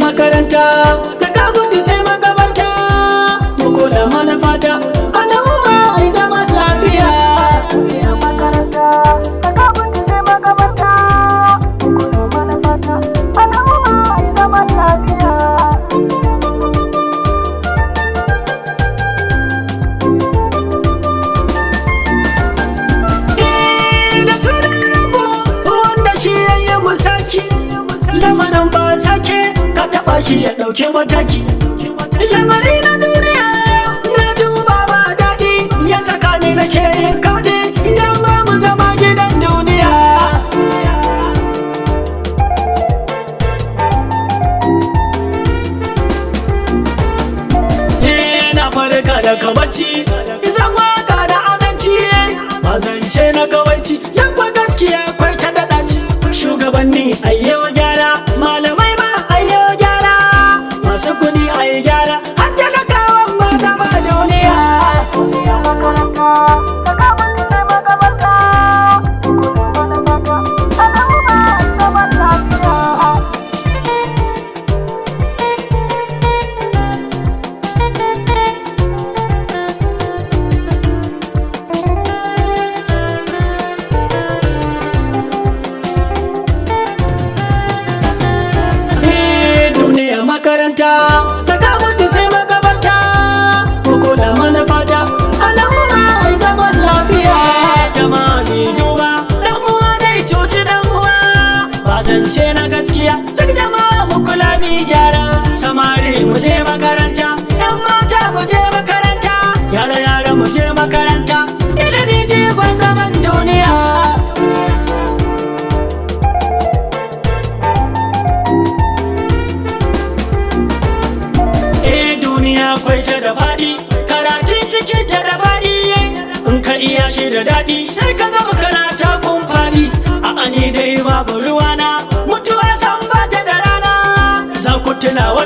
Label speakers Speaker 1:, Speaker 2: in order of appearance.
Speaker 1: Makaranta da ka gudu sai makabarta, mu kula manufata, al'umma ai zaman lafiya.
Speaker 2: Makaranta da ka gudu sai makabarta, kula manufata, al'umma ai zaman lafiya.
Speaker 1: Eh, da sunan rabu wanda shi ya yi musaki, lamarin ba sake ka taɓa shi ya ɗauki mataki. Lamari na duniya na duba ba daɗi, ya saka ni nake yin kaɗi idan ba mu zama gidan duniya. Na farka daga bacci, zan waka da azanci, azance na kawaici, yan kwa gaskiya kwai ta daɗaci. Shugabanni ayyo gyara, malamai ma ayyo gyara, masu kuɗi ayi gyara, har talakawan ma zama duniya.
Speaker 2: Makaranta da ka gudu sai makabarta, kula manufata, al'umma ai zaman lafiya.
Speaker 1: Eh, duniya makaranta ta ka mutu sai makabarta, ko kula manufata, al'umma ai zaman lafiya. Jama'a ni duba, dan uwa zai cuci dan uwa, ba zance na gaskiya duk. Jama'a mu kula mi gyara, samari mu je makaranta, yan mata mu je makaranta, yara yara mu je makaranta, ilimi jigon zaman duniya. Eh, duniya kwai ta da faɗi, karatun cikin ta da faɗi, in ka iya shi da daɗi sai ka zama kana takun faɗi. A ani dai babu ruwana, mutuwa san ba ta da rana, za ku tuna wata.